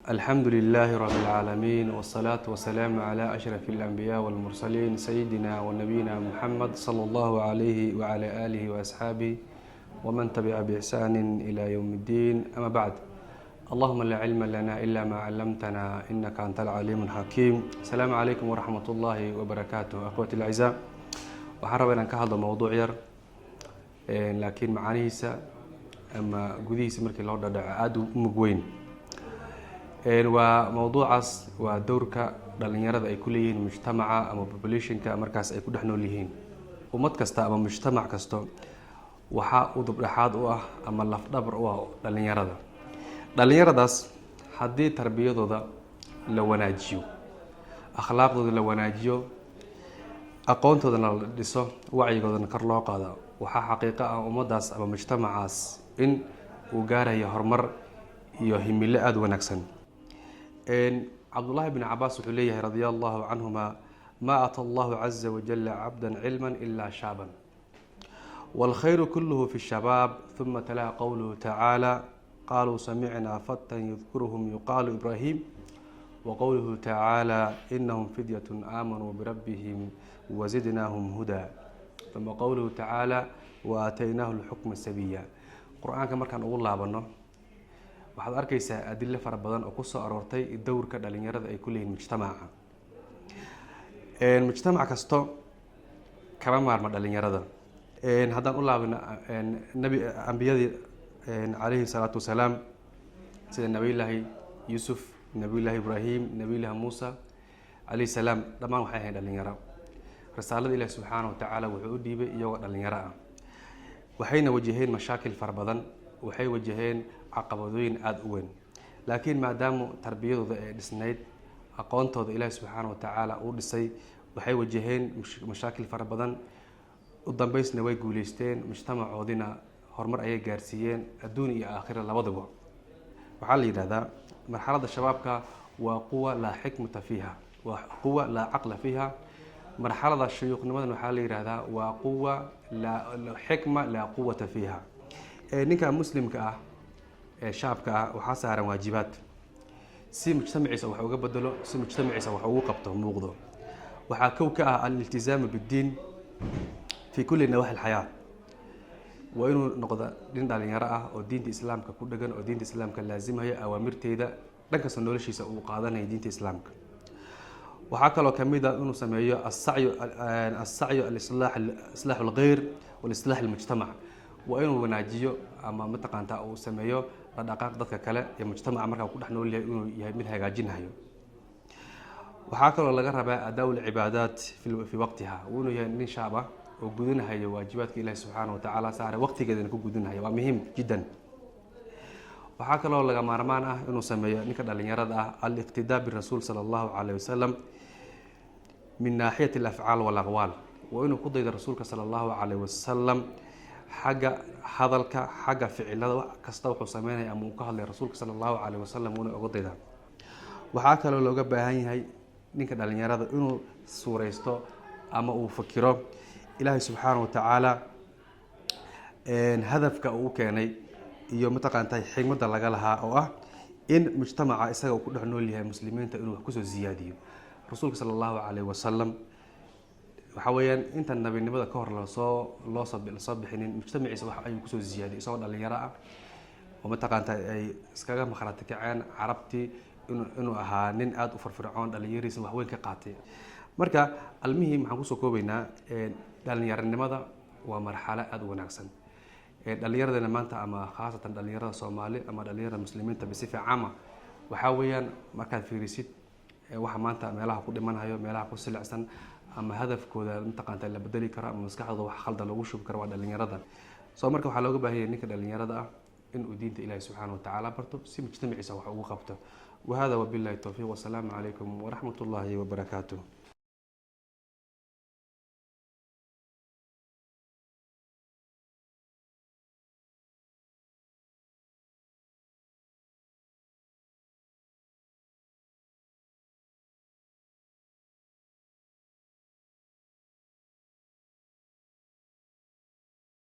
الحمد لله رب العالمين، والصلاة والسلام على أشرف الأنبياء والمرسلين، سيدنا ونبينا محمد صلى الله عليه وعلى آله وأصحابه ومن تبع بإحسان إلى يوم الدين. أما بعد، اللهم لا علم لنا إلا ما علمتنا إنك أنت العليم الحكيم. السلام عليكم ورحمة الله وبركاته. أخوتي الأعزاء، waxaan rabaa inaan ka hadlo mowduuc yar, laakiin macaanihiisa ama gudihiisa markii loo dhadhaco aada u mug weyn. Waa mowduucaas, waa dowrka dhalinyarada ay ku leeyihiin mujtamaca ama populationka markaas ay ku dhex nool yihiin. Ummad kasta ama mujtamac kasto waxaa udub dhexaad u ah ama lafdhabar u ah dhalinyarada. Dhalinyaradaas haddii tarbiyadooda la wanaajiyo, akhlaaqdooda la wanaajiyo, aqoontoodana la dhiso, wacyigoodana kor loo qaado, waxaa xaqiiqo ah ummaddaas ama mujtamacaas in uu gaarayo horumar iyo himilo aada u wanaagsan. Cabdullaahi bn Cabaas wuxuu leeyahay، رضي الله عنهما: ما أعطى الله عز وجل عبدا علما إلا شابا، والخير كله في الشباب. ثم تلا قوله تعالى: قالوا سمعنا فتى يذكرهم يقال إبراهيم، وقوله تعالى: إنهم فتية آمنوا بربهم وزدناهم هدى، ثم قوله تعالى: وآتيناه الحكم صبيا. Qur-aanka markaan ugu laabano, waxaad arkaysaa adilo fara badan oo kusoo aroortay dowrka dhalinyarada ay ku leeyihin mujtamaca. Mujtamac kasto kama maarma dhalinyarada. Haddaan u laabano nabi ambiyadii calayhi salaatu wasalaam, sida Nabiyullaahi Yuusuf, Nabiyullaahi Ibraahim, Nabiyullaahi Muusa calayhi salaam, dhammaan waxay ahayn dhalinyaro. Risaalada Ilahi subxaana wa tacaala wuxuu u dhiibay iyagoo dhalinyaro ah, waxayna wajaheen mashaakil fara badan, waxay wajaheen caqabadooyin aada u weyn, laakiin maadaama tarbiyadooda ay dhisnayd, aqoontooda Ilaahi subxaana wa tacaala uu dhisay, waxay wajaheen mashaakil fara badan, u dambeysna way guuleysteen, mujtamacoodina horumar ayay gaarsiiyeen adduun iyo aakhira labadaba. Waxaa la yidhahdaa marxaladda shabaabka waa قوة لا حكمة فيها, waa قوة لا عقل فيها. Marxalada shuyuukhnimadan waxaa la yidhahdaa waa قوة لا حكمة لا قوة فيها. Ninka muslimka ah ee shaabka ah waxaa saaran waajibaad si mujtamaciisa wax uga bedelo, si mujtamaciisa wax ugu qabto muuqdo. Waxaa kow ka ah الالتزام بالدين في كل نواحي الحياة. Waa inuu noqdo nin dhalinyaro ah oo diinta Islaamka ku dhegan, oo diinta Islaamka laazimaya, awaamirteeda dhan kasta noloshiisa uu qaadanaya diinta Islaamka. Waxaa kaloo kamid a inuu sameeyo السعي الإصلاح, إصلاح الغير والإصلاح المجتمع. Waa inuu wanaajiyo ama mataqaantaa uu sameeyo dhaqdhaqaaq dadka kale ee mujtamaca markaa ku dhex nool yahay, inuu yahay mid hagaajinhayo. Waxaa kaloo laga rabaa أداء العبادات في وقتها. Waa inuu yahay nin shaab ah oo gudanahayo waajibaadka Ilahi subxaana wa tacaala saare, waqtigeedana ku gudanahayo, waa muhiim jiddan. Waxaa kaloo laga maarmaan ah inuu sameeyo ninka dhalinyarada ah الاقتداء بالرسول صلى الله عليه وسلم من ناحية الأفعال والأقوال. Waa inuu ku daydo Rasuulka sala Allahu calayh wasalam xagga hadalka, xagga ficilada, wax kasta wuxuu sameynaya ama uu ka hadlay Rasuulka sala Allahu calayh wasalam uuna oga daydaa. Waxaa kaloo looga baahan yahay ninka dhalinyarada inuu suureysto ama uu fakiro Ilaahay subxaana wa tacaala hadafka uu u keenay iyo mataqaantay xigmadda laga lahaa, oo ah in mujtamaca isaga uu ku dhex nool yahay, muslimiinta, inuu wax kusoo siyaadiyo. Rasuulka sala Allahu calayh wasalam waxaa weeyaan inta nabinimada ka hor lasoo loosoo lasoo bixinin, mujtamaciisa wax ayuu kusoo ziyaadiyay isagoo dhalinyaro ah, oo mataqaanta ay iskaga makhraati kaceen carabtii inuu ahaa nin aada u firfircoon, dhalinyariisa wax weyn ka qaatay. Marka almihii maxaan kusoo koobaynaa? Dhalinyaranimada waa marxalo aada u wanaagsan. Dhalinyaradana maanta, ama khaasatan dhalinyarada Soomaali ama dhalinyarada muslimiinta بصفة عامة, waxaa weeyaan markaad fiirisid waxa maanta meelaha ku dhimanhayo, meelaha ku silicsan, ama hadafkooda mataqaanta la bedeli karo, ama maskaxdooda wax khaldan lagu shubi karo, waa dhalinyarada. So marka waxaa looga baahan yahay ninka dhalinyarada ah inuu diinta Ilahi subxaana wa tacaala barto si mujtamaciisa wax ugu qabto. وهذا وبالله التوفيق، والسلام عليكم ورحمة الله وبركاته.